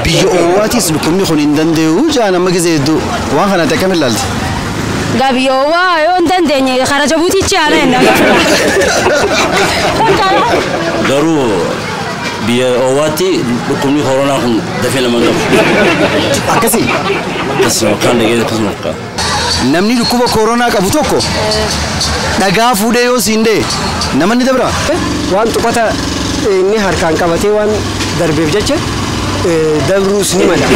Biyya oowwaatis dhukkubni kun hin danda'u jaan amma gisee hedduu waan kana ati akkamiin ilaalti? Gaa biyya oowwaa yoo hin dandeenye kara Jabuutiichi haala hin. Garuu biyya oowwaatti dhukkubni koronaa kun dafee nama hin qabu. Akkasii? Akkasuma kan dhagee akkasuma fakkaata. Namni dhukkuba koronaa qabu tokko dhagaa fuudhee yoo siin dee nama ni dabra? Waan tuqata inni harkaan qabatee waan darbeef jecha dabruus ni mala.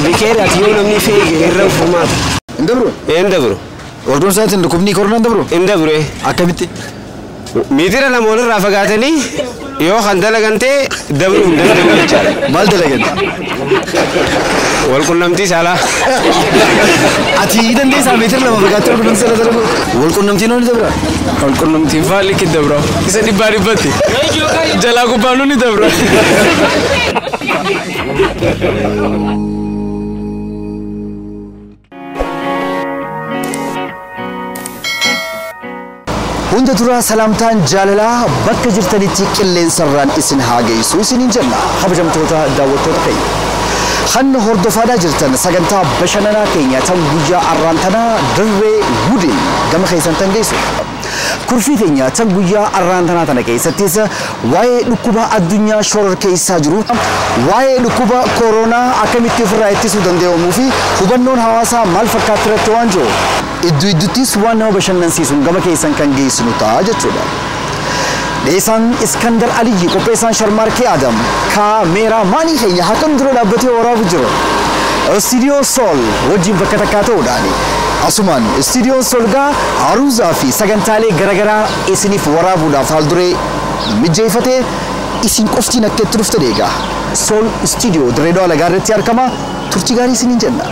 Bikeera ati yoo namni feege irra furmaata. Hin dabru? Hin dabru. Hordoon isaatiin dhukkubni koronaa hin dabru? Hin dabru. Akkamitti? Miitira lama walirraa fagaatanii yoo kan dalagan ta'e dabruu hin danda'u jechaadha. Maal dalagan? Wal qunnamtii saalaa. Ati dandeessaa meetira lama fagaattee wal qunnamtii saalaa dalaguu? Wal qunnamtiin ni dabra? Wal qunnamtiin faalli dabra. Isa dhibbaa dhibbatti. Jalaa gubbaan ni dabra. Hunda dura salaamtaan jaalalaa bakka jirtanitti qilleensarraan isin haa geessu isiniin jenna kabajamtoota daawwattoota keenya. Kan hordofaadhaa jirtan sagantaa bashannanaa keenya tan guyyaa arraan tanaa dirree wudin gama keessan tan geessu. Kurfii keenya tan guyyaa arraan tanaa tana keessattis waa'ee dhukkuba addunyaa shoror keessaa jiru, waa'ee dhukkuba koronaa akkamitti ofirraa ittisuu danda'amuu fi hubannoon hawaasaa maal fakkaatti irratti waan jiru. Iddoo iddoottis waan nama bashannansiisuun gama keessan kan geessinu ta'a jechuudha. Dheessaan Iskandar Aliyyi qopheessaan Sharmaarkee Adam kaameeraa maanii keenya haqan dura dhaabbatee waraabu jiru. Istiidiyoo Sool wajjin bakka takkaa ta'uudhaani. Asumaan Istiidiyoon Sool gaa aruuzaa fi sagantaalee garaagaraa isiniif waraabuudhaaf haal duree mijeeffatee isin qoftiin akka itti dhuftan eega. Sool Istiidiyoo Dirree Dawaa Lagaa irratti argama. Turtii gaarii isiniin jenna.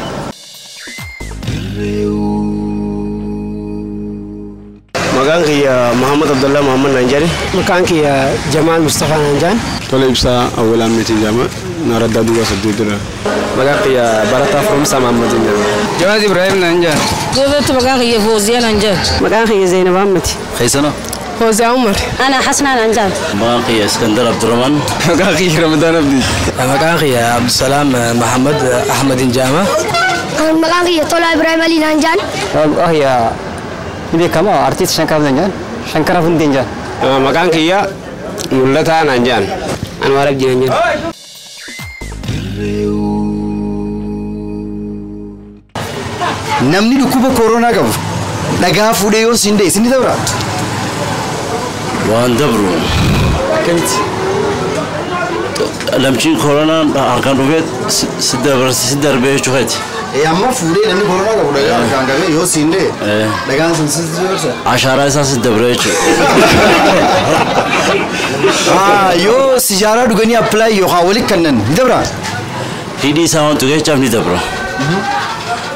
Maqaan kiyya Muhammad Abdullah Muhammad Nanjani. Maqaan kiyya Jamaal Mustafa Nanjaan. Tola ibsaa Awwal Ahmed Jama. Naraddaa Duwwaa Saddeet dura. Maqaan kiyya Barataa Firoomsaa Muhammad Jama. Jawaaz Ibrahim Nanjaan. Duubatti maqaan kiyya Fooziyaa Nanjaan. Maqaan kiyya Zainab Ahmed. Keessanoo? Fooziyaa Umar. Ana Hasnaa Nanjaan. Maqaan kiyya Iskandar Abdurrahman. Maqaan kiyya Ramadaan Abdii. Maqaan kiyya Abdusalaam Muhammad Ahmed Jama. Maqaan kiyya Tolaa Ibrahim Ali Nanjaan. Maqaan kiyya ni beekama artiist Shankar Nanjaan. Shankar Hundeen Jaan. Maqaan kiyya Mul'ataa Nanjaan. Anwaar Abdii Nanjaan. Namni dhukkuba koronaa qabu dhagaa fuudhee yoo siin dee isin ni dabra? Waan dabru. Akkamitti? Lamchiin koronaan harkaan dhufee si darbee jechuudha. Amma fuudhee namni koronaa qabu dhagaa harkaan qabee yoo siin dee dhagaan sun si dabarsa? Ashaaraa isaa si dabree jechuudha. Yoo sijaaraa dhuganii appilaayi yookaan walitti kennan ni dabra? Hidhii isaa waan tuqeechaaf ni dabra.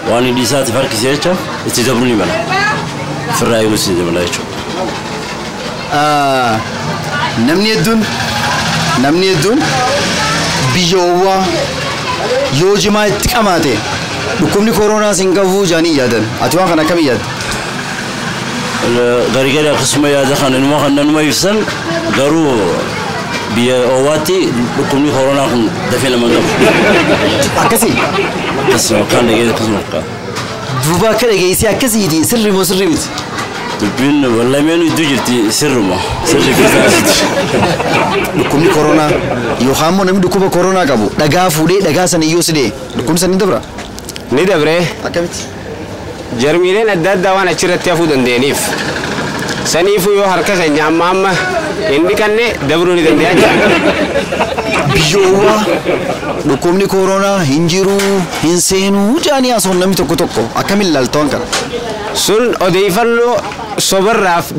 Waan hidhii isaatiif harkisee jecha itti dabruu ni mala. Ofirraa eeguus ni mala jechuudha. Namni hedduun biyya oowwaa yoo jimaa itti qamaate dhukkubni koronaas hin qabu jaanii yaadan. Ati waan kana akkamiin yaadda? Gargari akkasuma yaada kan inuma kan nanuma ibsan garuu biyya oowwaatti dhukkubni koronaa kun dafee nama hin qabu. Akkasii? Akkasuma kan dhagee akkasuma fakkaata. Duuba akka dhageessee akkasiiti sirri moo sirri miti? Dubbiin lameen iddoo jirti sirruma. Sirri fi taasiti. Dhukkubni koronaa yookaan immoo namni dhukkuba koronaa qabu dhagaa fuudhee dhagaa sana iyyuu si dee dhukkubni sana ni dabra? Ni dabree. Akkamitti? Jarmiileen adda addaa waan achirratti hafuu danda'aniif. Saniifuu yoo harka keenya amma amma hin dhiqanne dabruu ni danda'a jechuudha. Biyyoowwa dhukkubni koronaa hin jiru hin seenuu jaanii haasawwan namni tokko tokko akkamiin ilaalta waan kana? Sun odeeffannoo sobarraaf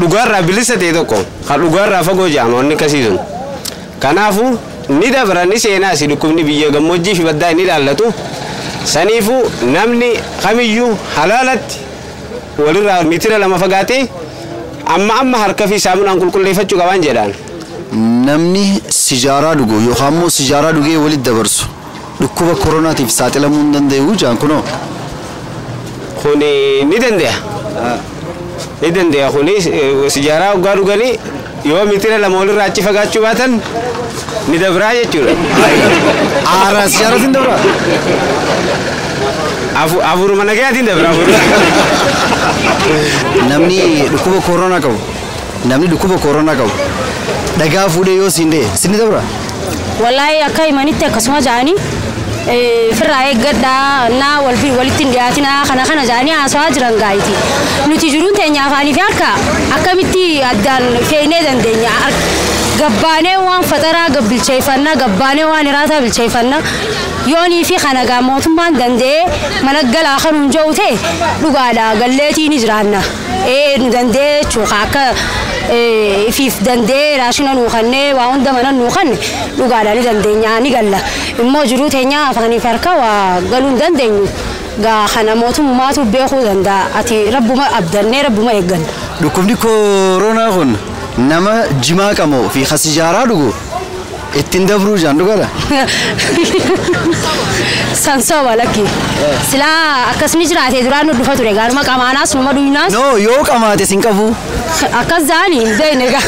dhugaarraa bilisa ta'e tokko kan dhugaarraa fagoo jedhama wanni akkasii sun. Kanaafuu ni dabra ni seenaas dhukkubni biyya gammoojjii fi baddaa inni ilaallatu. Saniifuu namni kamiyyuu halaalatti walirraa meetira lama fagaatee amma amma harka fi saamunaan qulqulleeffachuu qaban jedhaan. Namni sijaaraa dhugu yookaan immoo sijaaraa dhugee walitti dabarsu dhukkuba koronaatiif saaxilamuu hin danda'u jaan kunoo. Kuni ni danda'a. Ni danda'a kuni sijaaraa dhugaa dhuganii Yoo mitira 2 walirraa achi fagaachuu baatan ni dabraa jechuudha. Aaraa sijaaraatiin dabraa? Afuruma nagayaatiin dabra afur. Namni dhukkuba koronaa qabu. Namni dhukkuba koronaa qabu. Dhagaa fuudhee yoo siin dee sinni dabraa? Wallaahi akka himanitti akkasuma ja'anii firraa eeggadhaa naa walitti hin dhiyaatinaa kana kana ja'anii haasawaa jiran gaayiti. Nuti jiruun teenya afaanii fi harka akkamitti addaan feenee dandeenya. Gabbaanee waan fataraa gabbilcheeffannaa gabbaanee waan hiraataa bilcheeffannaa yoonii fi kana gaa mootummaan danda'ee mana galaa kan hin jiru ta'e dhugaadha galleetii ni jiraanna. Nu danda'ee jechuudha akka ifiif danda'ee raashina nuu kennee waa hunda mana nuu kenne dhugaadha ni dandeenya ni galla. Immoo jiruu teenya afaanii fi harka waa galuu hin dandeenyu. Gaa kana mootummaatu beekuu danda'a. Ati rabbuma abdannee rabbuma eegganna. Dhukkubni koronaa kun nama jimaa qamoo fi sijaaraa dhugu ittiin dabruu jaan dhugaadha. San soba lakki. Silaa akkasni jiraate duraan nu dhufa ture gaaruma qamaanaas numa dhuynaas. No yoo qamaate sin qabu. Akkas jaani hin beekne gaa.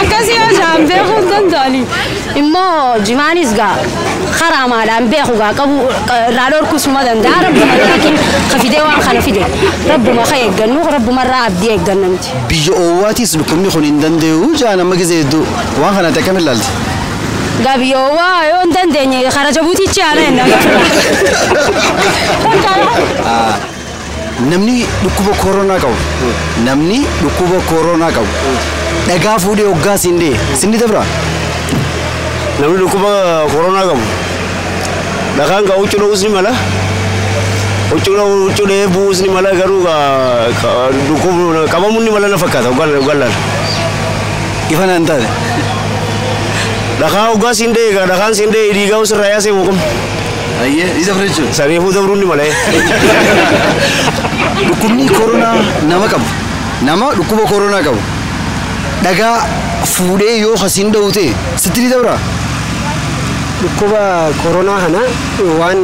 Akkas yoo jaan beekuu hin danda'ani. Immoo jimaanis gaa haraamaadhaan beeku gaa qabu irraa dhorkuus numa danda'a rabbuma laakiin ka fidee waan kana fide rabbuma ka eeggannu rabbuma irraa abdii eegganna miti. Biyya oowwaatiis dhukkubni kun hin danda'u jaan amma gisee hedduu waan kana ati akkam ilaalti? Gabiyoowwa yoo hin dandeenye kara Jabuutiichi haala hin Namni dhukkuba koronaa qabu. Namni dhukkuba koronaa qabu. Dhagaa fuudhee hoggaa siin dee sinni dabraa? Namni dhukkuba koronaa qabu. Dhagaan gaa huccuu dha'uus ni mala. Huccuu dha'ee bu'uus ni mala garuu qabamuun ni mala na fakkaata hoggaan laala. Ifa naan taate. Dhagaa hoggaa siin dee egaa dhagaan siin dee dhiigaa sirraa yaasee moqom. Ayyee isa fudhachuun. Saniifuu dabruun ni mala. Dhukkubni koronaa nama qabu. Nama dhukkuba koronaa qabu. Dhagaa fuudhee yoo hasiin dha'u ta'e sitti ni dabraa? Dhukkuba koronaa kana waan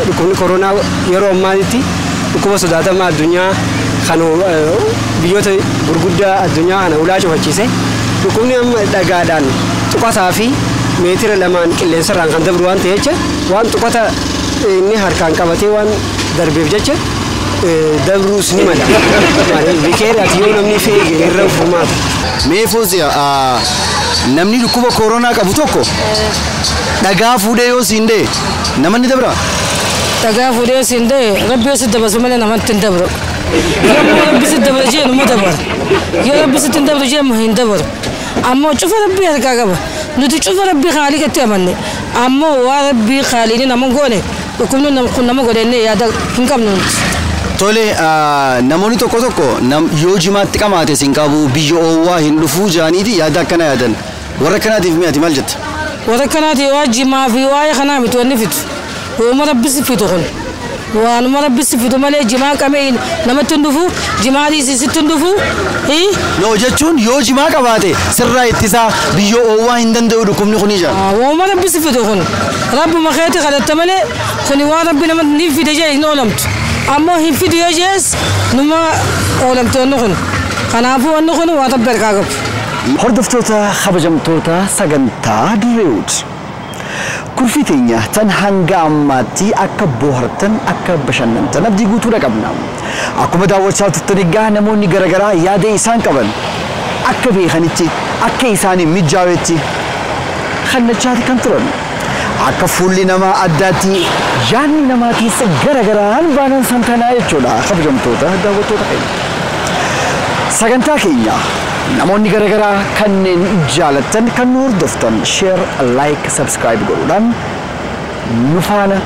dhukkubni koronaa yeroo ammaatti dhukkuba sodaatamaa addunyaa kan biyyoota gurguddaa addunyaa kana ulaa cufachiise dhukkubni amma dhagaadhaan tuqataa fi meetira 2 qilleensarraan kan dabru waan ta'e jecha waan tuqata inni harkaan qabatee waan darbeef jecha dabruus ni mala. Bikeera ati yoo namni feege irra furmaata. Mee Fooziyaa namni dhukkuba koronaa qabu tokko dhagaa fuudhee yoo siin dee nama ni dabraa? Dhagaa fuudhee yoo siin dee rabbi yoo si dabarsu malee namatti hin dabru. Yoo rabbi si dabra jee numa dabara. Yoo rabbi sitti hin dabru jee hin dabaru. Ammoo cufa rabbii harkaa qaba. Nuti cufa rabbii haaliqatti amanne. Ammoo waa rabbii haaliin nama goone dhukkubni kun nama godhenne yaada hin qabnu nuti. Tole namoonni tokko tokko yoo jimaatti qamaate siin qabu biyya oowwaa hin dhufuu jaaniiti yaada akkana yaadan. Warra akkanaatiif mi'aati maal jetta? Warra akkanaatiif waa jimaa fi waa'ee kanaa miti wanni fitu. Waanuma rabbi si fitu kun. Waanuma rabbi si fitu malee jimaa qabee namatti hin dhufu jimaa dhiisisitti hin dhufu. No jechuun yoo jimaa qabaate sirraa ittisaa biyya oowwaa hin danda'u dhukkubni kun ijaan. Waanuma rabbi si fitu kun. Rabbuma keetti kadhatta malee kuni waan rabbi namatti ni fide jee hin oolamtu. Ammoo hin fidu yoo jees numa oolamtu wanni kun. Kanaafuu wanni kun waan rabbi harkaa qabu. Hordoftoota kabajamtoota sagantaa Dirreewud. Kurfii teenya tan hanga ammaatti akka bohaartan akka bashannantan abdii guutuudha qabna. Akkuma daawwachaa turtan egaa namoonni garaagaraa yaada isaan qaban akka beekanitti akka isaanii mijaawetti kannachaati kan turan. Akka fuulli namaa addaatti yaadni namaatiis garagaraan baanan santanaa jechuudha kabajamtoota daawwattoota keenya. Sagantaa keenya namoonni garagaraa kanneen jaalattan kan nu hordoftan share, like, subscribe godhuudhaan nu faana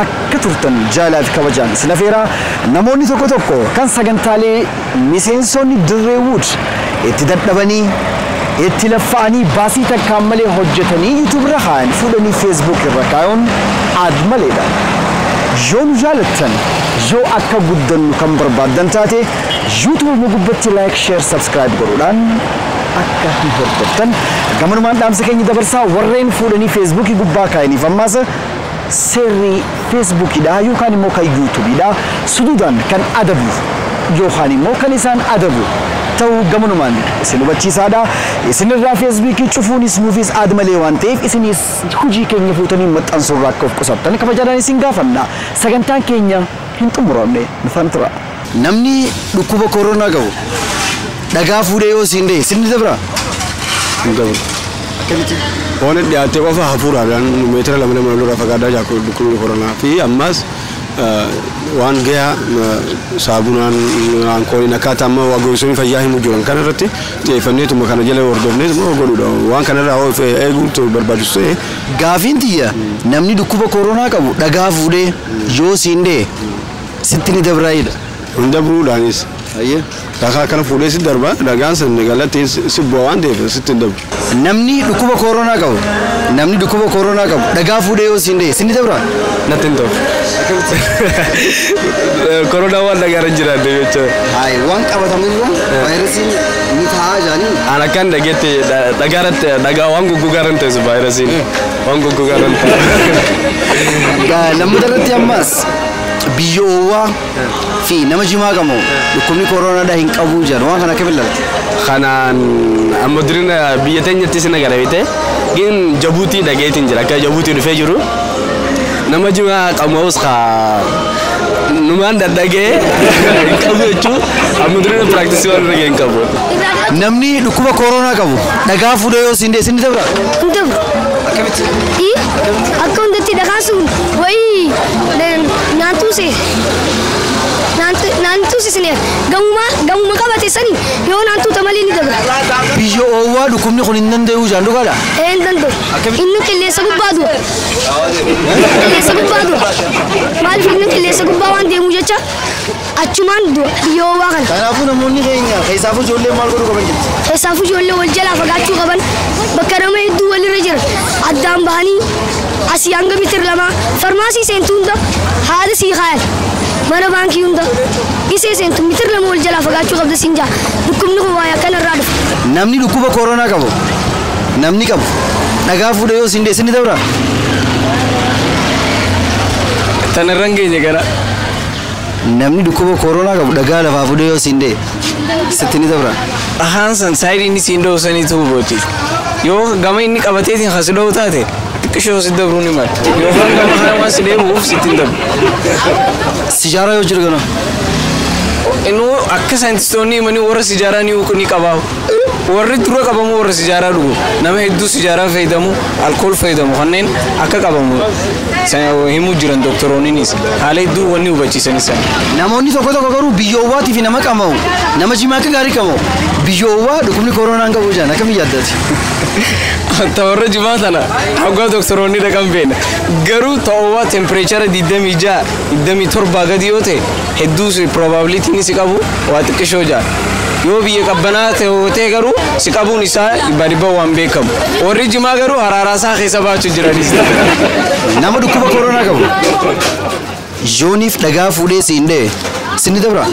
akka turtan jaalaa fi kabajaan isin afeeraa. Namoonni tokko tokko kan sagantaalee miseensonni Dirreewud itti dadhabanii itti laffa'anii baasii takkaan malee hojjetanii YouTube irra kaa'an fuudhanii Facebook irra kaa'uun aad maleedha. Yoo nu jaalattan yoo akka guddannu kan barbaaddan taate YouTube nu gubbatti like, share, subscribe godhuudhaan akka nu hordoftan gamanumaan dhaamsa keenya dabarsaa. Warreen fuudhanii Facebookii gubbaa kaa'aniif ammaas seerri Facebookidha yookaan immoo kan YouTubeidha suduudhaan kan adabu yookaan immoo kan isaan adabu ta'uu gamanumaan isin hubachiisaadha. Isinirraa feesbuukii cufuunis nuufis aad malee waan ta'eef isinis hojii keenya fuutanii maxxansuurraa akka of qusattan kabajaadhaan isin gaafanna. Sagantaan keenya hin xumuramne nu faana tura. Namni dhukkuba koronaa qabu dhagaa fuudhee yoo siin da'e sinni dabra? Hin dabru. Waan dhiyaate qofa hafuuraadhaan meetira 2 2 irraa fagaadhaa jira dhukkubni koronaa fi ammas waan gahaa saabunaan aankooliin akkaataa amma gosoonni fayyaa himuu jiran kana irratti xiyyeeffanneetuma kana jala hordofneetuma godhuudha. Waan kanarraa of eeguutu barbaachisu ta'e. Gaafiin tiyya namni dhukkuba koronaa qabu dhagaa fuudhee yoo siin da'e sitti ni dabraayidha. Hin dabruudhaanis. Dhagaa kana fuudhee si darba dhagaan san galatti si bu'a waan ta'eef sitti hin dabru. Namni dhukkuba koronaa qabu namni dhukkuba koronaa qabu dhagaa fuudhee yoo siin da'e sinni dabra? Natti hin ta'u. Koronaa waan dhagaarra hin jiraanne jechuudha. Hayi waan qabatamu irra vaayirasiin ni taa'aa jaanii. An akkan dhageetti dhagaarratti dhagaa waan goggogaarra hin teessu vaayirasiin waan goggogaarra hin taa'u. Lammata irratti ammas biyya oowwaa fi nama jimaa qabu dhukkubni koronaadhaa hin qabu jedhan waan kana akkamiin ilaalta? Kanaan amma durina biyya teenyatti isin agarra beekte gin Jabuutii dhageetiin jira akka Jabuutii dhufee jiru nama jimaa qabuus kaa numaan daddagee hin qabu jechuun amma durina piraaktisii waan irra hin qabu. Namni dhukkuba koronaa qabu dhagaa fuudhee yoo siin da'e sinni dabra? Hin dabru. Akkamitti? Akka hundatti dhagaan sun wayii naan tuuse naan tuusisneef gamuma qabate sani yoo naan tuuta malee ni dabra. Biyya oowwaa dhukkubni kun hin danda'u jaan dhugaadha? Ee hin danda'u. Inni qilleensa gubbaa du'a. Qilleensa gubbaa du'a. Maaliif inni qilleensa gubbaa waan deemu jecha achumaan du'a biyya oowwaa kana. Kanaafuu namoonni keenya keessaafuu ijoollee maal godhuu qaban jirti? Keessaafuu ijoollee wal jalaa fagaachuu qaban bakka nama hedduu walirra jiran addaan bahanii asii hanga meetira 2 farmaasii seentu hunda haala sii kaayan mana baankii hunda isee seentu meetira 2 wal jalaa fagaachuu qabda siin jaa dhukkubni kun waa'ee akkanarraa dhufa. Namni dhukkuba koronaa qabu namni qabu dhagaa fuudhee yoo siin da'e sinni dabra? Tanarra hin geenye gara. Namni dhukkuba koronaa qabu dhagaa lafaa fuudhee yoo siin da'e sitti ni dabra? Dhagaan san saayidii inni siin dha'u saniitu hubachiisa. Yoo gama inni qabateetiin has dha'u taate xiqqishoo si dabruu ni mala. Yookaan gama kana waan si deebi'uuf sitti hin dabru. Sijaaraa yoo jiru gana? Innuu akka saayintistoonni himanii warra sijaaraa ni qabaawu. Warri dura qabamu warra sijaaraa dhugu. Nama hedduu sijaaraa fayyadamu, alkool fayyadamu kanneen akka qabamu himuu jiran doktoroonniinis haala hedduu wanni hubachiisanis. Namoonni tokko tokko garuu biyya oowwaatii fi nama qabamu nama jimaa akka gaarii qabamu biyya oowwaa dhukkubni koronaa hin qabu jedhan akkamiin yaaddaati? Tawarra jimaa tana hoggaa doktoroonni dhaqan beena. Garuu ta'oowwaa tempireechara 26 27 gadi yoo ta'e hedduu probabilitiin si qabu waa xiqqishoo ja'a. Yoo biyya qabbanaa ta'e garuu si qabuun isaa 100% waan beekamu. Warri jimaa garuu haraaraa isaa keessa baachuu jiranis. Nama dhukkuba koronaa qabu yooniif dhagaa fuudhee siin da'e sinni dabra?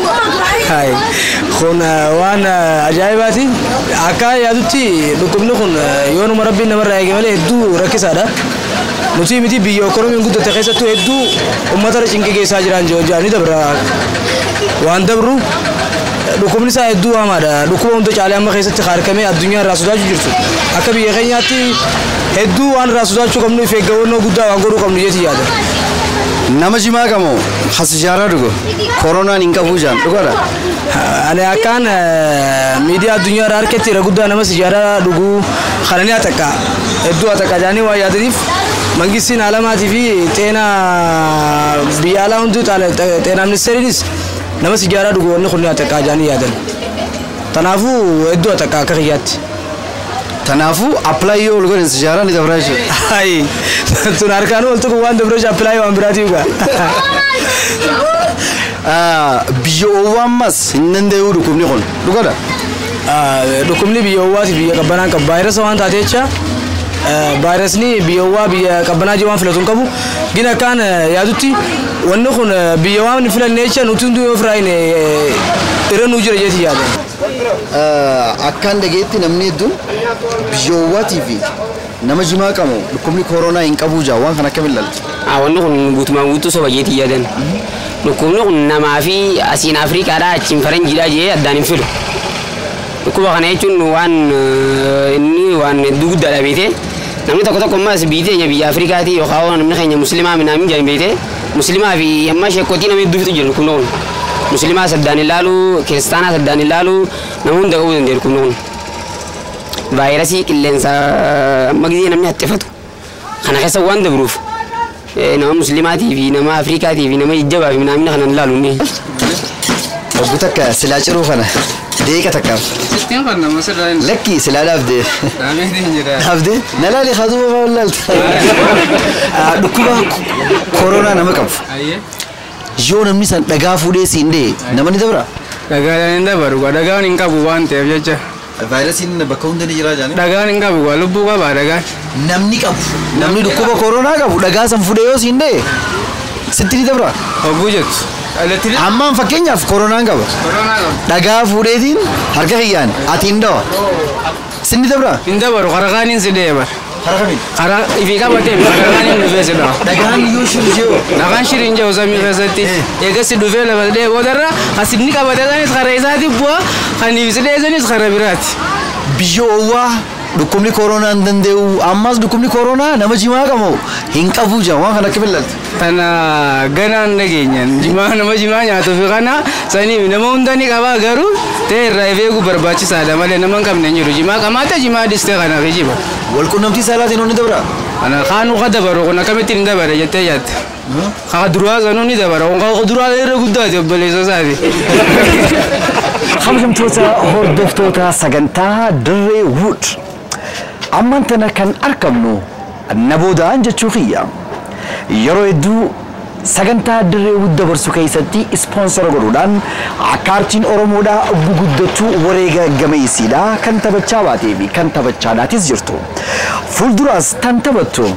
Hayi kun waan ajaa'ibaati. Akka yaadutti dhukkubni kun yoonuma rabbiin namarraa eege malee hedduu rakkisaadha. Nuti miti biyya ikoonomiin guddatte keessattuu hedduu uummatarra cinqii geessaa jiran ni dabra. Waan dabru dhukkubni isaa hedduu hamaadha. Dhukkuba hunda caalee amma keessatti harkamee addunyaa irraa sodaachuu jirtu. Akka biyya keenyaatti hedduu waan irraa sodaachuu qabnu fi eeggannoo guddaa waan godhuu qabnu jeetii yaada. Nama jimaa qabu hasijaaraa dhugu koronaan hin qabu jaan dhugaadha. Ani akkaan miidiyaa addunyaa irraa harkatti irra guddaa nama sijaaraa dhugu kana ni atakka hedduu atakka jaanii waan yaadaniif mangistiin alamaatii fi xeenaa biyya alaa hunduu xeenaa ministeeriinis nama sijaaraa dhugu wanni kun ni atakka jaanii yaadan. Kanaafuu hedduu atakka akka kiyyaatti. Kanaafuu appilaayi yoo ol godhan sijaaraa ni dabraa jechuudha. Hayi tun harkaan ol tuqu waan dabree appilaayi waan biraatii dhugaa. Biyya oowwaa ammas hin danda'u dhukkubni kun dhugaadha. Dhukkubni biyya oowwaati biyya qabbanaa qabu vaayirasa waan taate jecha vaayirasni biyya oowwaa biyya qabbanaa jiru waan filatu hin qabu. Gina akkaan yaadutti wanni kun biyya waan hin filanne jecha nuti hunduu yoo firaayin irra nuu jira jeeti yaada. Akkaan dhageetti namni hedduun biyya oowwaatii fi nama jimaa qabu dhukkubni koronaa hin qabu jaa waan kana akkamiin ilaalta? Wanni kun guutumaan guutuu soba jeetii yaadan. Dhukkubni kun namaa fi asiin Afrikaadhaa achiin faranjiidhaa jee addaan hin filu. Dhukkuba kana jechuun waan inni waan hedduu guddaadha beekte. Namni tokko tokko ammas biyyi teenya biyya Afrikaati yookaan namni keenya musliimaa minaamin jedhan beekte. Musliimaa fi amma sheekotii namni hedduu fitu jiru dhukkubni kun. Musliimaa saddaan ilaalu, kiristaanaa saddaan ilaalu, nama hunda qabuu danda'e dhukkubni kun. Vaayirasii qilleensa amma gisee namni haxxifatu. Kana keessa waan dabruuf nama musliimaatii fi nama Afrikaatii fi nama jajjabaa fi minaamina kana ilaalu inni. Obbo takka silaa ciruu kana deeqa takkaaf. Sittiin kan nama sirraa hin. Lakki silaa dhaabdee. Dhaabdee hin jira. Dhaabdee na laali haaduma maal laalta. Dhukkuba koronaa nama qabu. Yoo namni san dhagaa fuudhee siin dee nama ni dabra. Dhagaan hin dabaru dhagaan hin qabu waan ta'eef jecha. Vaayirasiin bakka hunda ni jira jaani. Dhagaan hin qabu lubbuu qaba dhagaan. Namni qabu namni dhukkuba koronaa qabu dhagaa san fuudhee yoo siin dee sitti ni dabra. Hogguu jettu. Ammaan fakkeenyaaf koronaan qaba. Dhagaa fuudheetiin harka kiyyaan ati hin dawa. Sinni dabra? Hin dabaru karaa kaaniin si deema. Karaa kamiin? Karaa ifii qabatee karaa kaaniin dhufee si dhawa. Dhagaan yoo shiru jiru. Dhagaan shiru hin jiru samii keessatti. Eegas si dhufee lafa dhee boodarra asinni qabatee sanis karaa isaati bu'a kan ibsi dhee sanis karaa biraati. Biyya oowwaa dhukkubni koronaa hin danda'u ammas dhukkubni koronaa nama jimaa qabu hin qabu jira waan kana akka ilaaltu. Tana ganaan dhageenyaan jimaa nama jimaa nyaatuuf kana sanii nama hunda ni qabaa garuu ta'e irraa if eeguu barbaachisaadha malee nama hin qabne hin jiru jimaa qamaata jimaa dhistee kanaaf jiba. Walqunnamtii saalaatiin onni dabra? Ana kaanuu ka dabaru kun akkamittiin hin dabare jettee yaatte. Kaa duraa sanuu ni dabara kun kaa duraa irra guddaati obboleessa isaati. Kabajamtoota hordoftoota sagantaa Dirree Wood. Ammaan tana kan argamnu naboodaan jechuu kiyya. Yeroo hedduu sagantaa Dirree Wood dabarsu keessatti ispoonsora godhuudhaan akka aartiin Oromoodhaa guguddachuu wareega gameessiidha kan taphachaa baatee fi kan taphachaadhaatis jirtu. Fuulduraas tan taphattu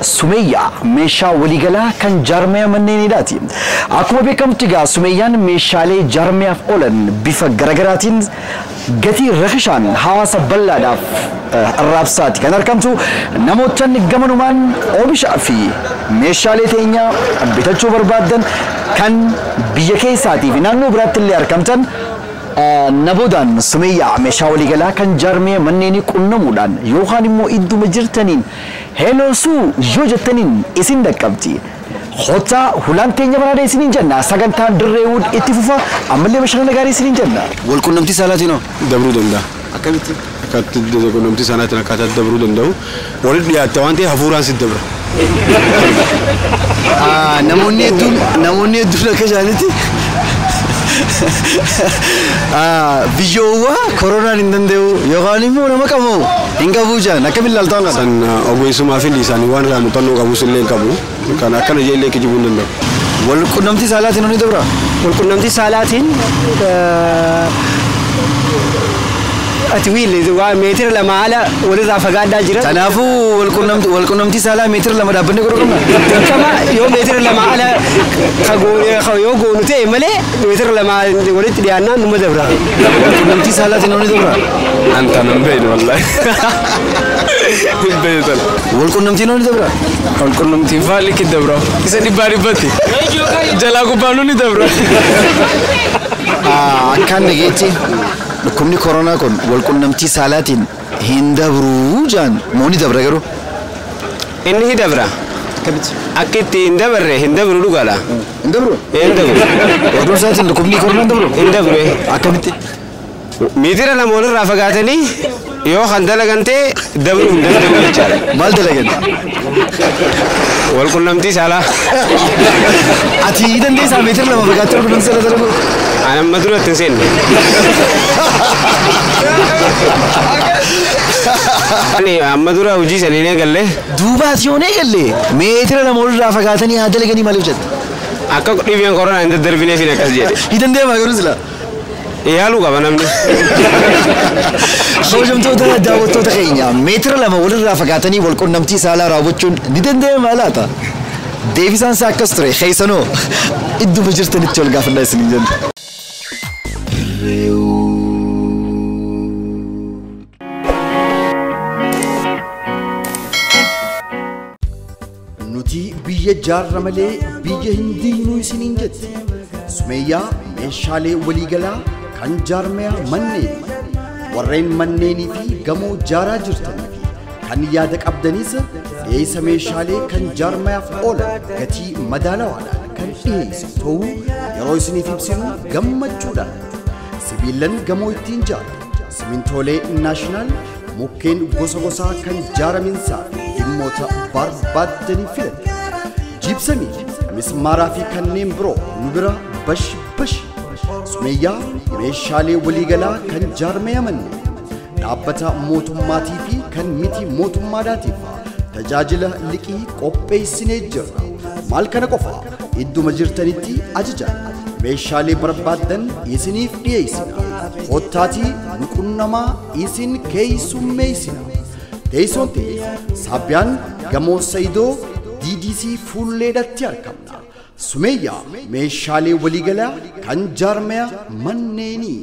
Sumeeyyaa meeshaa waliigalaa kan jaarmiyaa manneeniidhaati. Akkuma beekamtu egaa Sumeeyyaan meeshaalee jaarmiyaaf oolan bifa garagaraatiin gatii rakishaan hawaasa bal'aadhaaf raabsaati kan argamtu. Namootni gamanumaan oomishaa fi meeshaalee teenyaa bitachuu barbaadan kan biyya keessaatii fi naannoo biraatti illee argamtan naboodaan Sumeeyyaa meeshaa waliigalaa kan jaarmiyaa manneenii qunnamuudhaan yookaan immoo idduma jirtaniin heeloosuu yoo jettaniin isin dhaqqabdi. Hotaa hulaan teenya baraadha isiniin jenna. Sagantaan Dirree Wood itti fufa ammallee bashannana gaarii isiniin jenna. Walqunnamtii saalaatiin hoo? Dabruu danda'a. Akkamitti? Akkatti qunnamtii saalaatiin akkaataa dabruu danda'u. Walitti dhiyaatte waan ta'eef hafuuraan si dabra. Namoonni hedduun akka isaanitti biyyoowwa koronaan hin danda'u yookaan immoo nama qabu hin qabu jedhan akkamiin ilaaltu hanga? San ogeessummaa fi isaanii waan irraa muuxannoo qabus illee hin qabu. Kan akkana jee illee kijibuu hin danda'u. Walqunnamtii saalaatiin ni dabra? Walqunnamtii saalaatiin ati wiile waa meetira lama ala walirraa fagaadhaa jira. Kanaafuu walqunnamtii saalaa meetira lama dhaabbannee godhuu qabna. Dirqama yoo meetira lama ala yoo goonu ta'e malee meetira lama walitti dhiyaannaan numa dabra. Walqunnamtii saalaatiin ni dabra? Anta nan beeynu wallaahi. Hin beeytan. Walqunnamtiin ni dabra? Walqunnamtiin faalli ki dabra. Isa dhibbaa dhibbatti. Jalaa gubbaan ni dabra. Akkaan dhageetti dhukkubni koronaa kun walqunnamtii saalaatiin hin dabruu jaan moo ni dabra garuu? Inni ni dabra. Akka itti hin dabarre hin dabru dhugaadha. Hin dabru? Hin dabru. Oduu isaatiin dhukkubni koronaa hin dabru? Hin dabru. Akkamitti? Meetira lama walirraa fagaatanii yoo kan dalagan ta'e dabruu hin danda'u jechaadha. Maal dalagan? Walqunnamtii saalaa. Ati dandeessaa meetira lama fagaattee walqunnamtii saalaa dalaguu? Ani amma duratti hin seenne. Ani amma dura hojii sanii hin eegalle. Duuba ati yoo hin eegalle meetira lama walirraa fagaatanii haa dalaganii maaliif jette? Akka dhibeen koronaa hin daddarbineef hin akkas jedhe. Hin danda'amaa garuu silaa? Yaaluu qaba namni. Kabajamtoota daawwattoota keenya meetira lama walirraa fagaatanii walqunnamtii saalaa raawwachuun ni danda'amaa laata? Deebisaan isaa akkas ture keessanoo idduma jirtanitti wal gaafannaa isiniin jenna. Nuti biyya jaarra malee biyya hin diinuu isiniin jetti. Sumeeyyaa meeshaalee waliigalaa kan jaarmiyaa manneen. Warreen manneenii fi gamoo jaaraa jirtanii fi kan yaada qabdanis dhiyeessa meeshaalee kan jaarmayaaf oolan gatii madaalawaadhaan kan dhiyeessu ta'uu yeroo isiniif ibsinu gammachuudhaan. Sibiilan gamoo ittiin jaaran, simintoolee naashinaal, mukkeen gosa gosaa kan jaaraminsaa fi dhimmoota barbaaddanii filatan. Jiibsamii, mismaaraa fi kanneen biroo nu bira bash bash. Sumeeyyaa meeshaalee waliigalaa kan jaarmayamanne dhaabbata mootummaatii fi kan miti mootummaadhaatiif tajaajila liqii qopheessinee jirra. Maal kana qofa, idduma jirtanitti ajajan meeshaalee barbaaddan isiniif dhiyeessina. Kottaatii nu qunnamaa, isin keessummeessina. Teessoon ta'e Saabbiyaan gamoo Sayidoo DDC fuulleedhatti argamna. Sumeeyyaa meeshaalee waliigalaa kan jaarmaya manneenii.